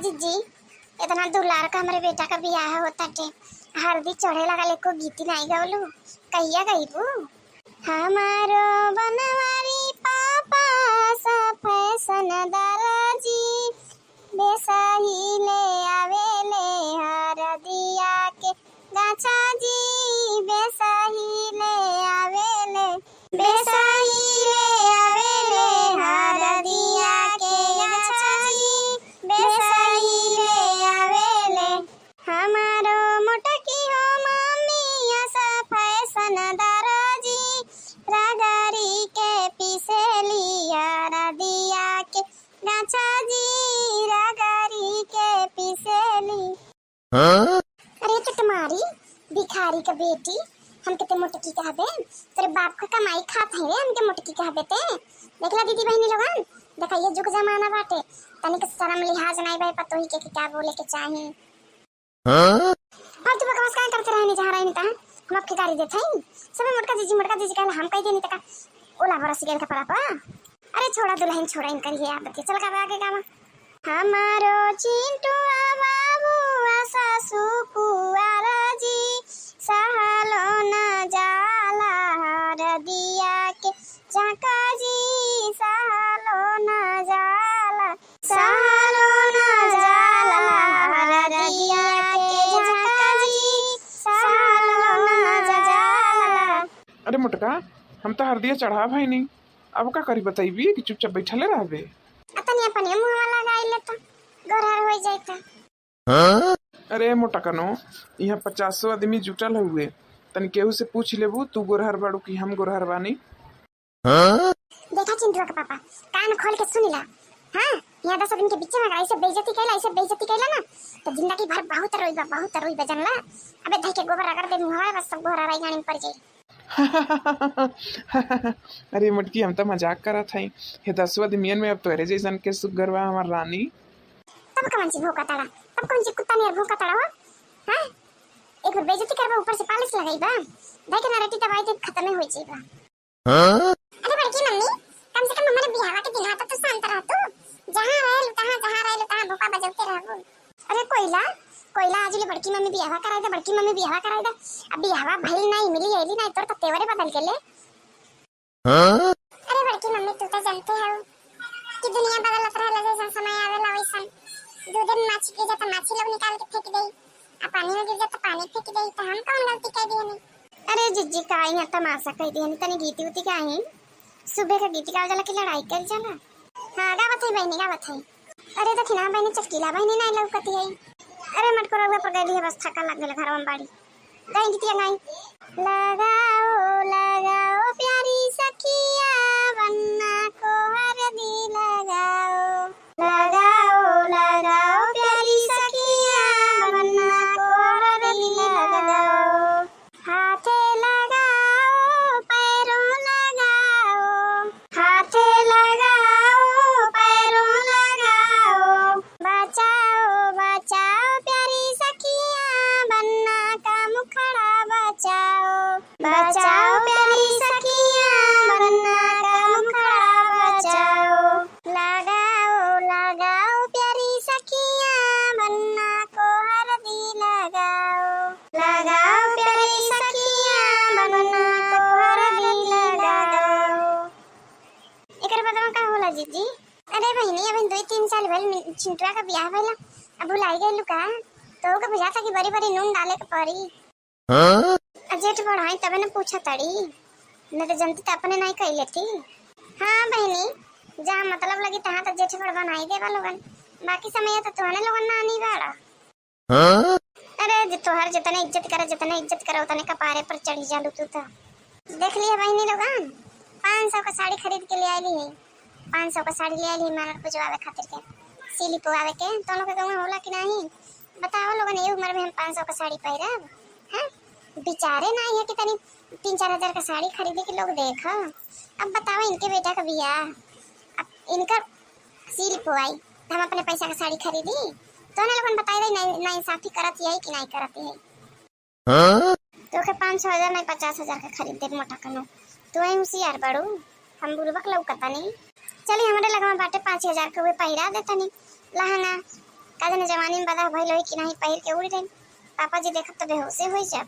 जीजी, इतना दुलार का हमारे बेटा का बियाह होता टे, हल्दी चढ़े लगा एको गीती नहीं गावलू, कहिया गईबू? हमारो बनवारी पापा सा फैशन दादाजी, बेसही ले आवेले हरदिया के गाछा जी, बेसही ले आवेले, बेसही ले आवेले हरदिया के गाछा जी, बेसही ले आवेले। हमारो मोटकी हो मम्मी सा फैशन दादाजी, रगरी के पिसेली हरदिया के गाछा जी, रगरी के पिसेली। अरे चुटमारी भिखारी का बेटी, हम कितने मोटकी कहबे? तेरे बाप का कमाई खात है रे, हमके मोटकी कहबे ते? देखला दीदी बहनी लोगन, देखा ये जुग जमाना बाटे, तनिक शर्म लिहाज नहीं भाई पतोही के, क्या बोले के चाही। फालतू बकवास काहे करते रहनी जहाँ रहनी तहाँ? हम आपके गाड़ी देते हैं सब मोटका जीजी कहला, हम कह देनी तका ओला बरस गेल कपड़ा पर। अरे छोड़ा दुल्हन, छोड़ा इनकर ये आदत, चल का आगे गावा। हमारो चिंटू बाबू सासू कुआरा जी, सहलो न जाला हरदिया के झाका जी, सहलो न जाला, सहलो न जाला हरदिया के झाका जी, सहलो न जाला। अरे मोटका, हम तो हरदिया चढ़ा भाई नहीं, अब का करी बताइबी कि चुपचाप बैठले रहबे? तनी अपन मुंहवा लगाई ले तो गोरहर हो जाता। अरे मोटा कनो, यहाँ 500 आदमी जुटल हुए, तनी केहू से पूछ लेबू तू गोरहर बाड़ू कि हम गोरहर बानी? देखा चिंटुआ के पापा, कान खोल के सुनिला। हाँ, यहाँ 10 आदमी के बीच में ऐसे बेइज्जती कैला, ऐसे बेइज्जती कैला ना तो जिंदगी भर बहुत रोइबा, बहुत रोइबा जानला। अबे धई के गोबर रगड़ दे मुंहवा, बस सब गोबर राई गानी में पड़ जाई। अरे मोटकी, हम तो मजाक करत हई। हे 10 आदमियन में अब तोहरे जैसन के सुघर बा हमार रानी। तब कौन सी भूखा ताड़ा, तब कौन सी कुत्ता नियर भूखा ताड़ा हो? हाँ, एक बार बेइज्जती करबा, ऊपर से पालिश लगाईबा, धई के नारेटी दवाई दे, खत्म हो जाईबा। अरे बड़की मम्मी, कम से कम हमारे बिहावा के दिन आता तो शांत रह तू, जहाँ रहलू तहाँ, जहाँ रहलू तहाँ भूखा बजौते रहबू। अरे कोयला कोयला, आज ले बड़की मम्मी बिहावा कराई दे, बड़की मम्मी बिहावा कराई दे, अब बिहावा भइल नहीं, मिली आइली नहीं, तोर तो तेवरे बदल गेले। अरे बड़की मम्मी, तू तो जानते हो कि दुनिया बदलत रहला, जैसन समय आवेला वैसन। दूध में माछी गिर जाता माछी लोग निकाल के फेंक देई, आ पानी में गिर जाता पानी फेंक देई, तो हम कौन गलती कर दिए? अरे जिज्जी का यहाँ तमाशा कह दिए, तनी गीती उती का ही सुबह का गीती गाव जाला कि लड़ाई कर जाला? हाँ गावत है बहनी, गावत है। अरे देखी ना बहनी, चटकीला बहनी नहीं लौकती है। अरे मटको रउआ पर गई है, बस थका लग गेल घरवा में बाड़ी। गाई गीतिया गाई। लगाओ लगाओ प्यारी सखिया, बन्ना को हरदी लगाओ, लगाओ लगाओ प्यारी सखिया, बन्ना को हरदी लगाओ, हाथे लगाओ पैरों लगाओ, हाथे लगाओ पैरों लगाओ, बचाओ बचाओ प्यारी सखिया, बन्ना का मुखड़ा बचाओ, बचाओ प्यारी सखिया, बन्ना का मुखड़ा बचाओ, लगाओ लगाओ प्यारी सखिया, बन्ना को हरदी लगाओ, लगाओ प्यारी सखिया, बन्ना को हरदी लगाओ। एकर बाद का होला जीजी? अरे बहिनी, अभी 2-3 साल भइल चिंटुआ का बियाह भइला, अब भुलाई गइलू का? तो के बुझाता कि बड़ी बड़ी नून डाले के पड़ी। जेठ बढ़ाई तबे न पूछा तड़ी, न तो जनती तो अपने नहीं कह लेती। हाँ बहिनी, जहाँ मतलब लगी तहाँ तो जेठ बड़ बनाई देवा लोगन, बाकी समय तो तुहने लोगन ना आनी बाड़ा। अरे तोहर जितने इज्जत करे, जितने इज्जत करे उतने कपारे पर चढ़ी जालू तू तो। देख लिया बहिनी लोगन, 500 का साड़ी खरीद के ले आईली है, 500 का साड़ी ले आईली मानर पुजवावे खातिर के, सीली पुआवे के। दोनों के गाँव होला कि नहीं बताओ लोगन? ये उम्र में हम 500 का साड़ी पहिरब? हाँ बेचारे नहीं है कि तनी 3-4 हजार का साड़ी खरीदे के लोग देख। अब बताओ इनके बेटा का बियाह, अब इनका सील पुआई तो हम अपने पैसा का साड़ी खरीदी? तो ना लोगन बताई रही ना इंसाफी करत है कि नहीं करत है? तो के 5-6 हजार नहीं 50,000 का खरीद दे मोटा कनो। तो वही होशियार बाड़ू, हम बुड़बक लौकता नहीं। चली हमारे लगवा बाटे 5,000 के हुए पहिरा देता नहीं लहंगा। का जाने जवानी में बदा भइल होई कि नहीं, पहिर के उड़ गइल। पापा जी देखब तो बेहोशे हो जाब।